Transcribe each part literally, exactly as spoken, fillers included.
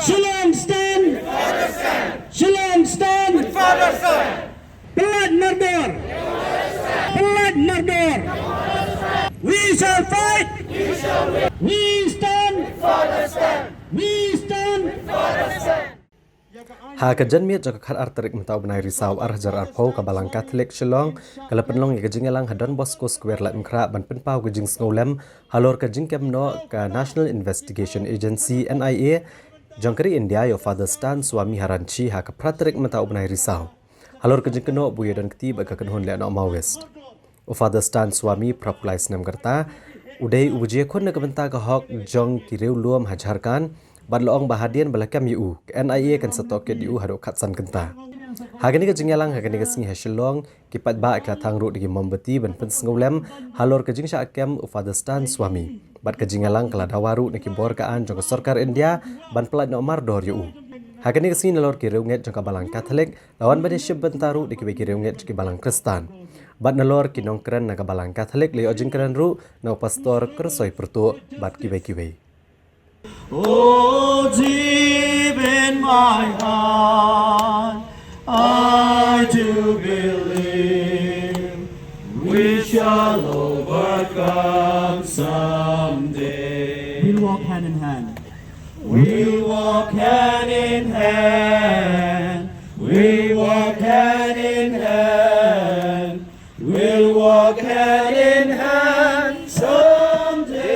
Shillong stand. Shillong stand. Pynlait mardor. Pynlait mardor. We shall fight. We stand. We stand. Ha ka janmiet jong ka khatar tarik mynta u bnai Risaw arhajar arphew ka Balang Katholik Shillong ka la pynlong ïa ka jingïalang ha Don Bosco Square Laitumkhrah ban pynpaw ka jingsngewlem halor ka jingkem noh ka National Investigation Agency N I A jong ka ri India ïa u Father Stan Swami ha Ranchi ha ka phra tarik mynta u bnai Risaw. Halor ka jingkynnoh ba u ïadon kti bad ka kynhun lehnoh Maoist. U Father Stan Swami phra phew lai snem ka rta u dei u jiakhun na ka bynta ka hok jong ki riewlum ha Jharkhand bad la ong ba hadien ba la kem ïa u ka N I A kan sa tohkit ïa u haduh khatsan kynta. Ha kane ka jingïalang ha kane ka sngi ha Shillong ki paidbah ki la thang ruh da ki mombati ban pynsngewlem halor ka jingshah kem u Father Stan Swami bad ka jingïalang ka la dawa ruh na ki bor ka aiñ jong ka sorkar India ban pynlait noh mardor ïa u. Ha kane ka sngi nalor ki riewngeit jong ka Balang Katholik la wan ban ïashim bynta ruh da kiwei ki riewngeit jong ki Balang Khristan. Bad nalor ki nongkren na ka Balang Katholik la ïoh jingkren ruh na u Pastor Kyrsoi Pyrtuh bad kiwei kiwei. Oh, deep in my heart, I do believe we shall overcome someday. We'll walk hand in hand. We'll walk hand in hand. We'll walk hand in hand. We'll walk hand in hand someday.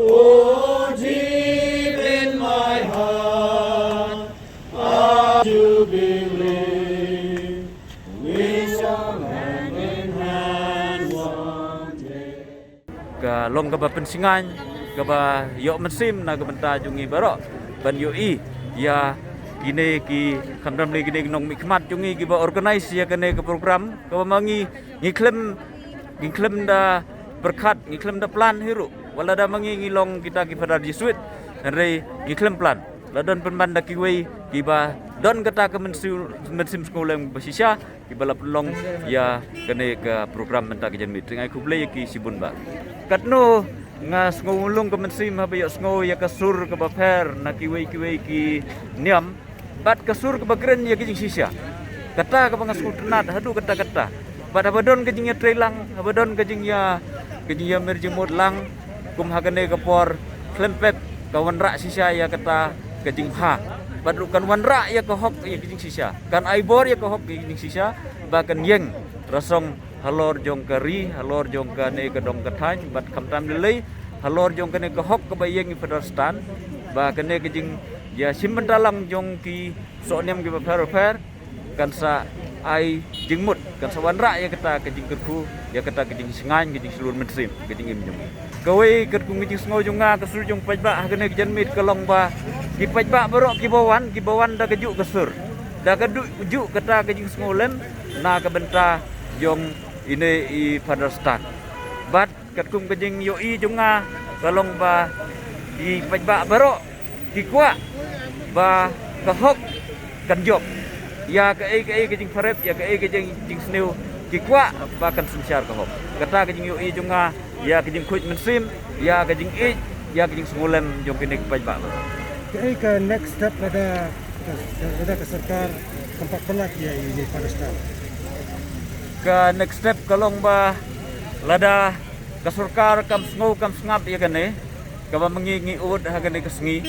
Oh, deep in my heart, I do believe we shall hand in hand one day. Ka long kaba pynshngaiñ, kaba ïoh mynsiem na ka bynta jong ngi baroh ban ïohi ïa kine ki, khamtam lei kine ki nongmihkhmat jong ngi kiba organise ïa kane ka program, kaba ma ngi ngi khlem ngi khlem da pyrkhat, ngi khlem da plan hi ruh. Wat lada ma ngi ngi long kita ki Father Jesuit, hynrei ngi khlem plan. La don pynban da kiwei kiba don kata ka mynsiem, mynsiem sngewlem ba shisha, kiba la pynlong ïa kane ka program mynta ka janmiet. Te nga ai khublei ïa ki shibun bah. Katno nga sngew lung ka mynsiem haba ïohsngew ïa ka sur kaba pher na kiwei kiwei ki niam bad ka sur kaba kren ïa ka jingshisha. Kata kaba nga sngewtynnat haduh katta katta. Bad haba don ka jingïatreilang, haba don ka jingïa, ka jingïamer jingmut lang, kum ha kane ka por khlem pep ka wanrah shisha ïa kata ka jingbha. Bad ruh kan wanrah ïa ka hok ïa ka jingshisha, kan ai bor ïa ka hok ïa ka jingshisha, ba kan ïeng rasong halor jong ka ri, halor jong kane ka dong ka thaiñ, bad khamtam lei lei halor jong kane ka hok kaba ïeng ïa u Father Stan, ba kane ka jingïashim bynta lang jong ki sohniam kiba pher bapher kan sa ai jingmut, kan sa wanrah ïa kata ka jingkyrkhu, ïa kata ka jingshngaiñ, ka jingshlur mynsiem, ka jingim jong ngi. Kawei katkum ka jingsngew jong nga, ka sur jong paidbah ha kane ka janmiet ka long ba ki paidbah baroh kiba wan, kiba wan da kajuh ka sur, da kajuh kata ka jingsngewlem na ka bynta jong ine i Father Stan. Bad katkum ka jingïohi jong nga ka long ba ki paidbah baroh ki kwah ba ka hok kan jop. Ïa kaei kaei ka jingpharep, ïa kaei ka jing, jingsniew, ki kwah ba kan synshar ka hok. Kata ka jingïohi jong nga, ïa ka jingkhuid mynsiem, ïa ka jingïeit, ïa ka jingsngewlem jong kine ki paidbah. Kaei ka next step lada, lada ka sorkar kam pat pynlait ïa i Father Stan? Ka next step ka long ba lada ka sorkar kam sngew kam sngap ïa kane kaba ma ngi ngi ud ha kane ka sngi,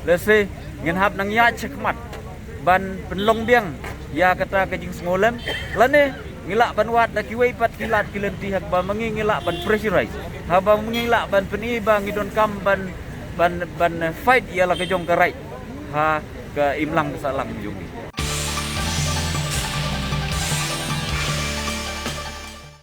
lehse ngin hap nang ïaid shakhmat ban pynlong biang ïa kata ka jingsngewlem, lane ngi lah ban wad da kiwei pat ki lad ki lynti ha kaba ma ngi ngi lah ban pressurize, ha kaba ma ngi lah ban pyni ba ngi donkam ban, ban, ban fight ïa la ka jong ka right ha ka imlang ka sahlang jong ngi.